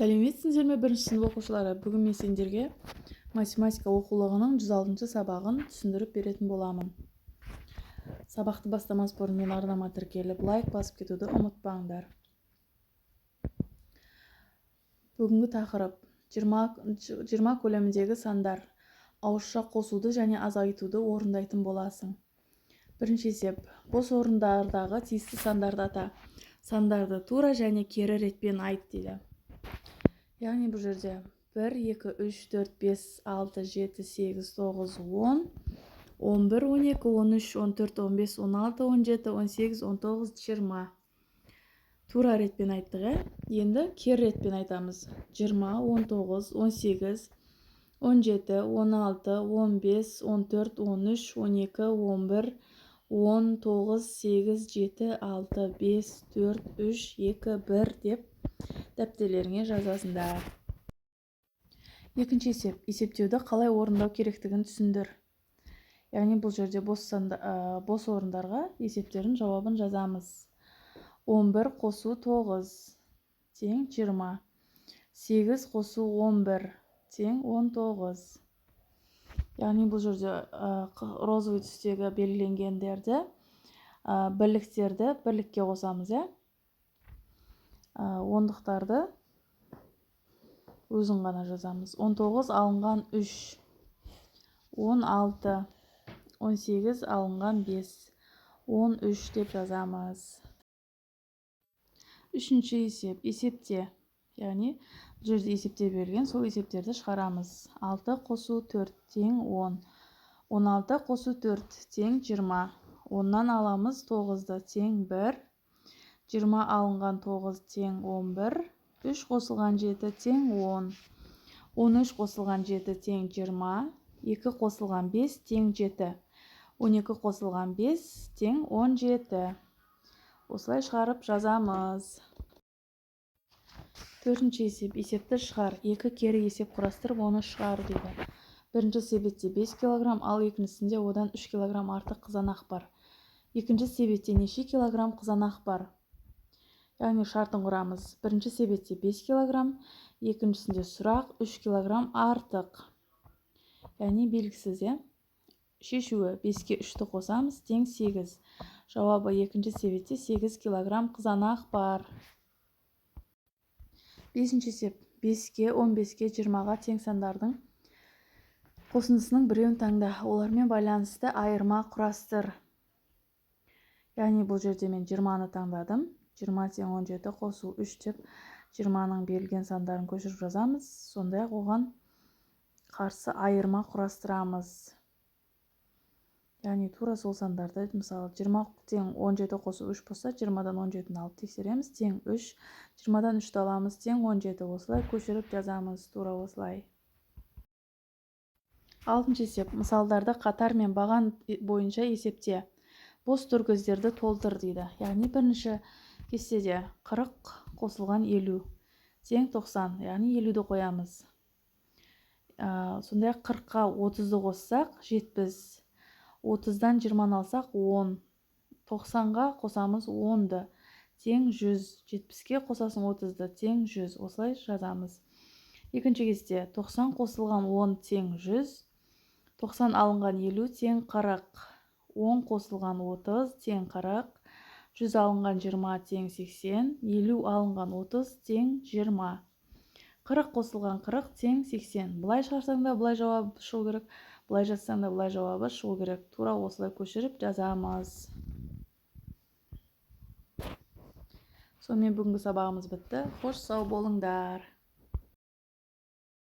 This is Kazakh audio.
Сәлеметсіңдер ме, бірінші сынып оқушылары! Бүгін мен сендерге математика оқулығының 106 сабағын түсіндіріп беретін боламын. Сабақты бастамас бұрын мен арнама тіркеліп, лайк басып кетуді ұмытпаңдар. Бүгінгі тақырып 20 көлеміндегі сандар. Ауызша қосуды және азайтуды орындайтын боласың. Бірінші есеп. Бос орындардағы тиісті сандарды ата. Сандарды тура және кері ретпен айт дейді. Яғни бұл жерде 1, 2, 3, 4, 5, 6, 7, 8, 9, 10, 11, 12, 13, 14, 15, 16, 17, 18, 19, 20. Тура ретпен айттық, ә? Енді кері ретпен айтамыз. 20, 19, 18, 17, 16, 15, 14, 13, 12, 11, 10, 9, 8, 7, 6, 5, 4, 3, 2, 1 деп дәптерлеріңе жазасыңдар. Екінші есеп. Есептеуді қалай орындау керектігін түсіндір. Яғни бұл жерде бос орындарға есептердің жауабын жазамыз. 11 қосу 9 тең 20. 8 қосу 11 тең 19. Яғни бұл жерде розовый түстегі белгіленгендерді, бірліктерді бірлікке қосамыз, иә? Ондықтарды өзін ғана жазамыз. 19 алынған 3, 16, 18 алынған 5, 13 деп жазамыз. Үшінші есеп. Есепте, яғни бұл жерде есептер берілген, сол есептерді шығарамыз. 6 қосу 4 тең 10, 16 қосу 4 тең 20, 10-нан аламыз 9-ды тең 1, 20 алынған 9 тең 11, 3 қосылған 7 тең 10, 13 қосылған 7 тең 20, 2 қосылған 5 тең 7, 12 қосылған 5 тең 17. Осылай шығарып жазамыз. Төртінші есеп. Есепті шығар. 2 кері есеп құрастырып, оны шығар дейді. Бірінші себетте 5 килограмм, ал екіншісінде одан 3 килограмм артық қызанақ бар. Екінші себетте неше килограмм қызанақ бар? Яғни шартын құрамыз. Бірінші себетте 5 килограмм, екіншісінде сұрақ 3 килограмм артық. Яғни белгісіз, иә? Шешуі 5-ке 3-ті қосамыз, тең 8. Жауабы екінші себетте 8 килограмм қызанақ бар. Бесінші есеп. 5-ке, 15-ке, 20-ға тең сандардың қосындысының біреуін таңда. Олармен байланысты айырма құрастыр. Яғни бұл жерде мен 20-ны таңдадым. 20 тең 17 қосу 3 деп 20-ның берілген сандарын көшіріп жазамыз. Сондай-ақ оған қарсы айырма құрастырамыз. Яғни тура сол сандарды, мысалы, 20 тең 17 қосу 3 болса, 20-дан 17-ні алып тексереміз, тең 3, 20-дан 3-ті аламыз, тең 17. Осылай көшіріп жазамыз, тура осылай. Алтыншы есеп. Мысалдарды қатар мен баған бойынша есепте. Бос төркөздерді толтыр дейді. Яғни бірінші кестеде 40 қосылған 50 тең 90, яғни 50-ді қоямыз. Сондай-ақ 40-қа 30-ды қоссақ 70, 30-дан 20-ны алсақ 10, 90-ға қосамыз 10-ды тең 100, 70-ке қосасың 30-ды тең 100. Осылай жазамыз. Екінші кесте 90 қосылған 10 тең 100, 90 алынған 50 тең 40, 10 қосылған 30 тең 40, 100 алынған 20 тең 80, 50 алынған 30 тең 20, 40 қосылған 40 тең 80. Былай шығарсаң да былай жауабы шығу керек, былай жазсаң да былай жауабы шығу керек. Тура осылай көшіріп жазамыз. Сонымен бүгінгі сабағымыз бітті. Хош, сау болыңдар.